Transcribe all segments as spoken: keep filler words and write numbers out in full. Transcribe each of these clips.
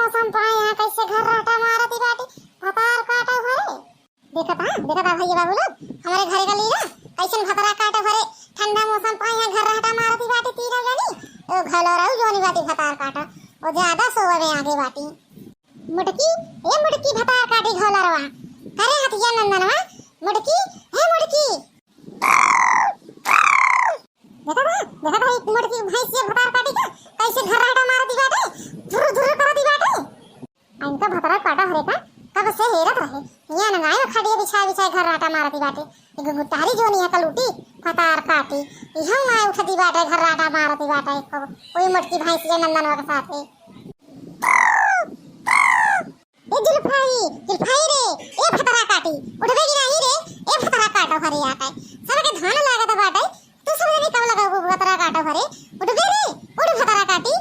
मौसम पा यहाँ कैसे घर रहटा मारती बाटी, भतार काटो हरे। देखत हा, देखत हा भैया बाबू लोग, हमरे घरे का लीला कैसन भतार काटो हरे। ठंडा मौसम पा यहाँ घर रहटा मारती बाटी तीनों जनी। ओ घलो रहू जोनी बाटी भतार काटो, ओ ज्यादा सोवे में आगे बाटी। मुटकी, ए मुटकी भतार काटी घोलरवा। करे हथिया नंदनवा, मुटकी, हे मुटकी। देखा था, देखा था, एक मुटकी भैंसिया भतार काटी का, कैसे घर्राटा मारती बाटे, धुर्र धुर्र करती बाटे। आ इनका भतार काटा हरे का, कब से हेरत रहे। यहाँ नंगाई में खटिया बिछाए बिछाए घर्राटा मारती बाटे। एक गुट्टारी जोनी है कलूटी, भतार काटी। इहम ना उठती बाटे, घर्राटा मारती बाटे। एक कोई मुटकी भैंसिया नंदनवा के साथे। ए जुल्फाई, जुल्फाई रे, ए भतरा काटी, उठबे कि नाही रे, ए भतरा काटो हरे आटे। सबके धान लागत बाटे, तू सब जनी कब लगबू भतरा काटो हरे, उठबे रे, उठ भतरा काटी।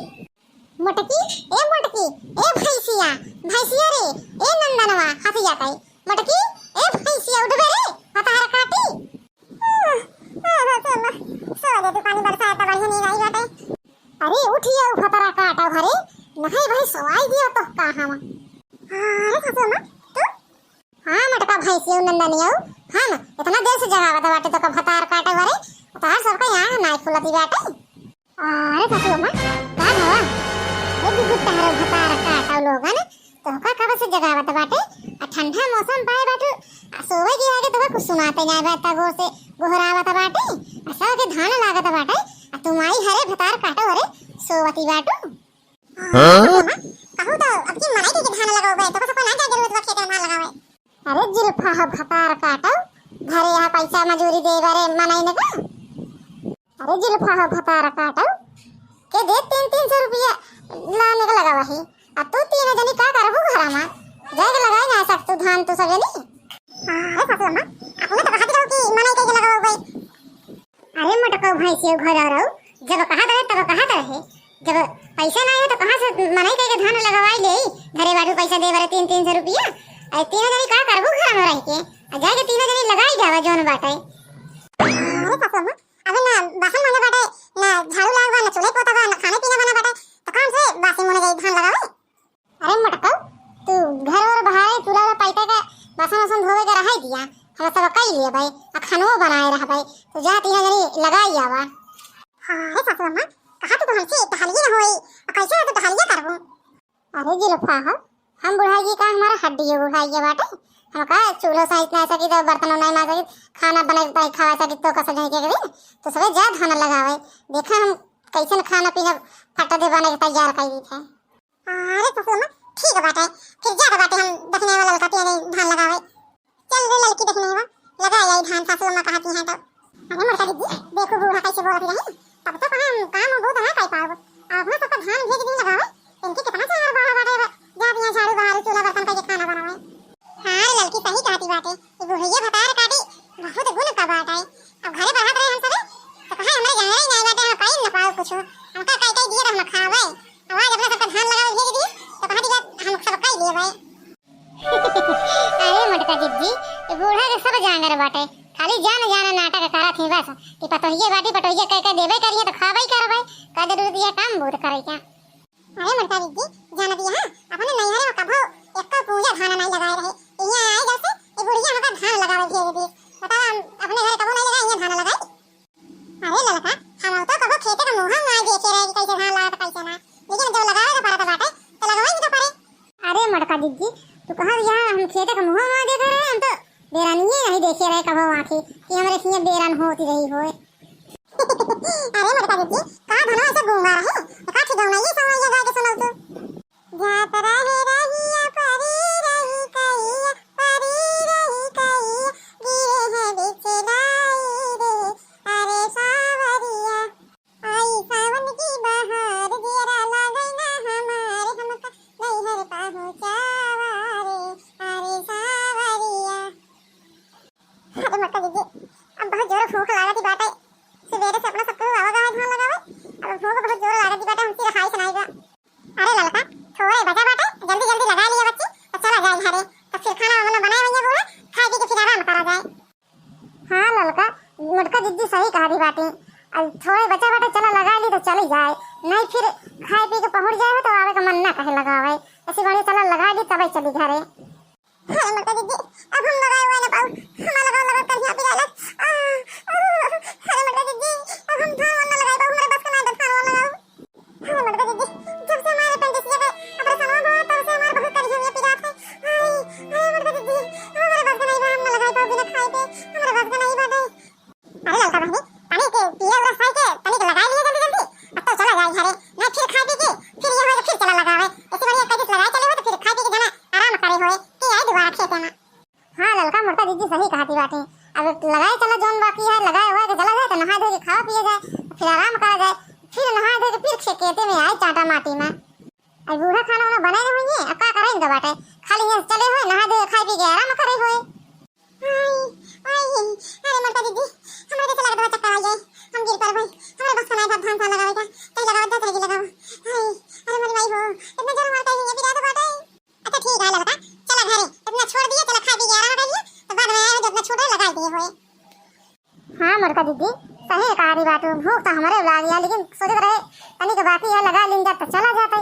मोटकी, ए मोटकी, ए भैंसिया, भैंसिया रे, ए नंदनवा, हंसी आटे। मोटकी, ए भैंसिया, उठबे रे, भतरा काटी। आह, आह, चलो, सोले तू पानी बरसाए त बढ़िया नींद आई बाटे। अरे उठिया उ भतरा काटा घरे, नहीं भाई सोवाई दिया तो का हम। अरे सासू अम्मा, तू? हाँ मोटका भैंसिया नंदनिया, हम इतना देर से जगावत बाटे तो का भतार काटा घरे, तार सबका यहाँ नाई खुलती बाटे। अरे सासू अम्मा, का भवा? ए गुगु तारो भतार काटा लोगन, तोहका कब से जगावत बाटे? आ ठंडा मौसम पाए बाटू, आ सोवे के आगे तोहका कुछ सुनाते नाय बा, इतना जोर से गोहरावत बाटे, आ सबके धान लागत बाटे, आ तू माई हरे भतार काटो हरे सोवती बाटू। हाँ? अम्मा, कहू तो अब की माई के धान लगावे, तोहका सबको ना क्या जरूरत बा खेते में धान लगावे? अरे जुल्फा हो भतार काटो, घरे यहाँ पैसा मजूरी दे बरे मनई ने का? अरे जुल्फा हो भतार काटो, के दे तीन तीन सौ रुपया लाने का लगावा है, आ तू तीनों जनी का करबू घरा में? जाए के लगाए ना सकतू धान तू सब जनी। हाँ, अरे सासू अम्मा, अपने तो कहत रहो कि मनई के लगाओ भाई। अरे मोटको भैंसियो घर रहो, जब कहत रहे तब कहत रहे, जब पैसा ना आए तो कहाँ से मनई के धान लगवाई ले? घरे बाटू पैसा दे बरे तीन तीन सौ रुपया, अरे तीनों जनी का करबू घर में रह के? आ जाए के तीनों जनी लगाई जावा जोन बाटे। अरे सासू अम्मा, अबे ना बासन मांजे बाटे, ना झाड़ू लाग बा, ना चूल्हे पोता बा, ना खाने पीने बना बाटे, तो कौन से बासी मुने जाई धान लगावे? अरे मटकऊ, तू घर और बहारे चूल्हा और पैता का बासन वासन धोवे के रहाई दिया, हम सब कई लिए भाई, आ खानो बनाए रह भाई, तो जा तीनों जनी लगाई आवा। हाँ रे सासू अम्मा, कहा तो हमसे टहलिए न होई, आ कैसे तू टहलिए करबू? अरे जुल्फा हो, हम बुढ़ाई की का, हमारा हड्डी है बुढ़ाई के बाटे। हम का चूल्हो साइत ना सकी तो बर्तन नहीं मार सकी, खाना बना के खावा सकी तो कसर नहीं के करी। तो सबे जा धान लगावे, देखा हम कैसन खाना पीना फट दे बना के तैयार कर दी थे। अरे ससुर माँ, ठीक बाटे, फिर जा बाटे हम दखने वाला लड़का पिया धान लगावे। चल रे लड़की देखने बा, लगा आई धान सासू अम्मा कहती हैं तो। अरे मोटका दीदी, देखो बूढ़ा कैसे बोलत रही, तब तो कहा हम काम बहुत ना कर पाओ। अब अपना सबका धान भेज दी लगावे, इनके कितना चार बारह बाटे बा, जा दिया झाड़ू बहारू चूल्हा बर्तन करके खाना बनावे। हाँ रे लड़की सही कहती बाटे, ये बुढ़िया भतार काटी बहुत गुण का बात है। अब घरे बढ़त रहे हम सबे, तो कहा हमरे जाने ही नहीं बाटे, हम कहीं न पाओ कुछ, हमका कई कई दिए तो हम खावे। अब आज अपना सबका धान लगावे भेज दी, तो कहा दिया हम सब कई लेवे। अरे मोटका जिज्जी, ये बूढ़ा के सब जांगर बाटे, खाली जान जान नाटक करत ही बस, कि पतोहिए बाटी पटोहिए कह के देबे करिए तो खाबे ही करबे, का जरूरत ये काम बहुत करे क्या? अरे मोटका जिज्जी, जान दिया हाँ, अपने नैहरे में कभो एक पूजा धान नहीं लगाए रहे, यहाँ आए जैसे ये बुढ़िया हमका धान लगावे भेज दी, बताओ हम अपने घर कभो नहीं लगाए, यहाँ धान लगाए। अरे ललका, हम तो कबो खेते का मुंह ना देखे रहे कि कैसे धान लागत कैसे ना, लेकिन जब लगावे के पड़त बाटे तो लगावे के तो पड़े। अरे मोटका जिज्जी, तू कहा यहाँ हम खेते का मुंह ना देखे रहे, हम तो बेरानिये नहीं देखे रहे कबो आँखी कि हमरे हियाँ बेरान होती रही होए। अरे मोटका जिज्जी, का धनवा ऐसे गूंगा रहे, का ठीक गाना ये सब ये गा के सुनाओ तू। जात रहे रहिया परी रही कहिया, परी रही कहिया, गिरे हैं बिछलाई रे, अरे सावरिया। आई सावन की बहार, जियरा लागै ना हमार, हमका नैहर पहुँचावा रे, अरे सावरिया। अरे मोटका जिज्जी, अब बहुत जोर भूख लागत ही बाटे, सुबेरे से अपना सबके आवाज आवाज धान लगावे, अब भूख बहुत जोर लागत ही बाटे, हमसे रहाई से नाई बा। अरे ललका, थोड़े बचा बाटे। लगावे। ऐसी बढ़िया चला लगाइ दी, तबै चली घरे। अरे मोटका दीदी, अब हम लगाए हुए ना पाऊ, हमार लगाओ लगाओ करिया पिराला। आ, आ, अरे मोटका दीदी, अब हम धान वान ना लगाए पाऊ, हमरे बस का ना धान वान लगाओ। अरे मोटका दीदी, जब से हमारे appendix जगह operation हुआ, तब से हमार बहुत करिया पिरात है। हाय, अरे मोटका दीदी, हमारे बस का नहीं बा, हम ना लगाए पाऊ बिना खाए पे, हमारे बस का नहीं बाटे। अरे ललका बहिनी, तनी के पिया उरा साई के, तनी के लगाई लिए जल्दी जल्दी। अब तो चला जाए घरे, नहीं फिर खाए पी के, फिर ये होए तो फिर चला लगावे। इसी बढ़िया कहीं लगाए चले हो तो फिर खाए पी के जाना, आराम करे होए, कि आई दोबारा खेते में। हाँ ललका मोटका दीदी सही कहती बाटे। अब लगाए चला जौन बाकी है, लगाए हुआ के चला जाए तो नहाए धोए के खावा पिए जाए, फिर आराम करा जाए, फिर नहाए धोए के फिर खे-, खेते में आए चाटा माटी में। अब बूढ़ा खाना वाना बनाए ना होइए, अब का करे इनका बाटे, खाली यहाँ चले हुए, नहाए धोए खाए पी के आराम करे हुए। आई, आई, अरे मोटका दीदी, हमरे कैसे लगत बा चक्कर आ जाए, हम गिर पड़बे, हमरे बस का नाई बात धान सा लगावे का, तई लगाओ, जा जल्दी लगाओ। आई, अरे मोरी माई हो, इतना जोर मारता है, ये भी रात बाटे। अच्छा ठीक है ललका, चला घरे, इतना छोड़ दिया, चला खा पी के आराम कर लिया, तो बाद में आए हो, जितना छूट है लगा दिए हुए। हाँ मोटका दीदी, सही कहा रही बाटू, भूख तो हमरे लाग गया, लेकिन सोचत रहे, तनी के बाकी है, लगा लीन जात तो चला जाते।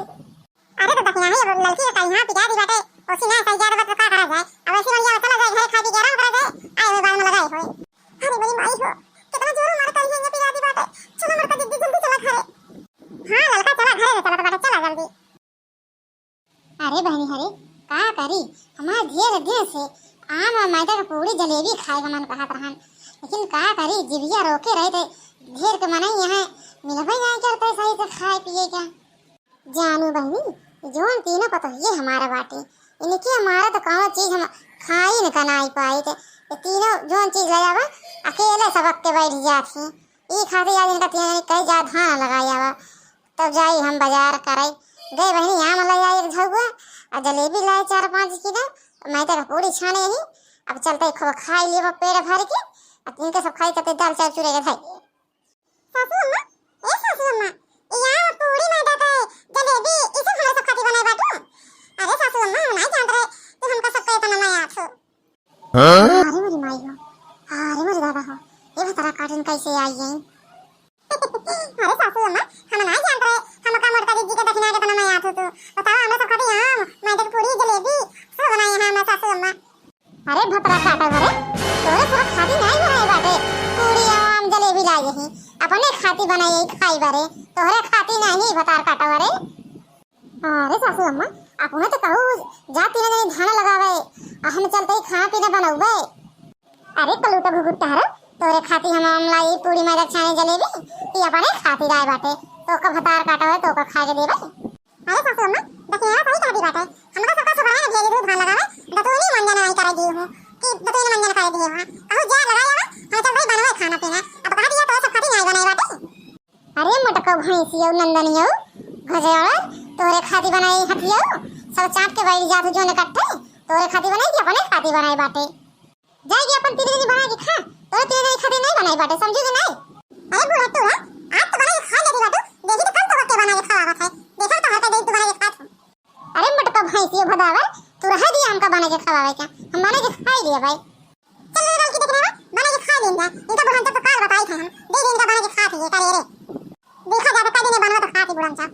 अरे तो दखिया है, अब ललकी का यहाँ पिटा दी बाटे, ओसी ना सही जात बा तो का करा जाए। अब ऐसी बढ़िया चला जाए घरे, खा पी के आराम करा जाए, आए हुए बाद में लगाए हुए। अरे मेरी माई हो, कितना जोर मार कर यहाँ पिटा दी बाटे। चलो मोटका दीदी जल्दी चला घरे। हाँ ललका चला घरे रे, चला तो बाटे, चला जल्दी। अरे बहनी हरे, का करी, हमार ढेर दिन से आम और मैदा के पूड़ी जलेबी खाए का मन कहत रहन, लेकिन का करी, जिभिया रोके रहे थे, ढेर के मनई यहाँ मिलबे नहीं करते सही से खाए पिए का। जानू बहिनी, जौन तीनों पतोहिए हमारा बाटे, इनके हमारा तो कौनो चीज हम खाई न कनाई पाई थे। ये तीनों जौन चीज ले आवा, अकेले सबक के बैठ जात ही। ई खातिर आज इनका तीनों जनी कही जा धान लगाई आवा, तब जाई हम बाजार करे। गए बहिनी आम ले आई एक झउआ, आ जलेबी लाई चार पाँच किलो, मैदा का पूड़ी छाने ही। अब चलते खूब खाई लेबो पेट भर के, अब इनके सब खाई करते दाल चाउर चूरे के खाई। सासू अम्मा, ए सासू अम्मा, ई आम पूड़ी मैदा के जलेबी, ई सब हमरा सब खातिर बनाए बाटू? अरे सासू अम्मा, हम नहीं जानत रहे, तू हमका सबके इतना नया आथू। हाँ? अरे मोरी माई हो, अरे मोरी दादा हो, ये भतरा काटिन कैसे आई है? अरे सासू अम्मा, हम नहीं जानत रहे, हमका मोटका दीदी के दखिना के इतना नया आथू तू। बताओ, हमरा सब खातिर आम, मैदा के पूड़ी, जलेबी, सब बनाए हैं हमरा सासू अम्मा। अरे भतरा काटा घरे, तोरे सब खाती नाई बनाए बाटे। पूड़ी, आम, जलेबी लाई यही, अपने खाती बनाई यही खाई बारे, तोहरे खाती नाई भतार काटा घरे। अरे सासू अम्मा, अपने तो कहू जा तीन जनी धान लगावे, आ हम चलते ही खाना पीना बनौबे। अरे कलूटा घुघुट्टा हरे, तोरे खाती हम आम लाई पूड़ी मैदा छाने जलेबी, ई अपने खाती लाए बाटे, तो का भतार काटा है तो का खा के देबे। अरे सासू अम्मा, दखिया सही कहती बाटे। हमका सबका सुबह में भेज दू धान लगावे, दतुनी मंजन आई करे दी हूँ कि दतुनी मंजन करे दी हूँ। कहू जा लगाए आवा, हम चल भाई बनवे खाना पीना। अब कहा दिया तो सब खाती नहीं बनाए बाटे। अरे मटको भैंसियो नंदनियो घजड़ा, तोरे खाती बनाई हथियो, सब चाट के बैठ जात जो इकट्ठे, तोरे खाती बनाई कि अपने खाती बनाई बाटे। जाएगी अपन तीन जनी बना के खा, तोरे तीन जनी खातिर नहीं बनाई बाटे, समझू कि नहीं? अरे बूढ़ा तू है, आज तो बना के खा लेती बाटू, देखी तो कल तो बच्चे बना के खवावत है, देखा तो हर का दिन तू बना के खात हो। अरे मटका भैंसियो भदावर, तू रह दिया हमका बना के खवावे का, हम बना के खाई लिया भाई। चल रे लड़की देखने में, बना के खा लेंगे, इनका बूढ़ा तो काल बताई थे हम, दे दे इनका बना के खा लिए करे रे। देखा जाए तो कई दिन बनवा तो खाती बूढ़ा सा।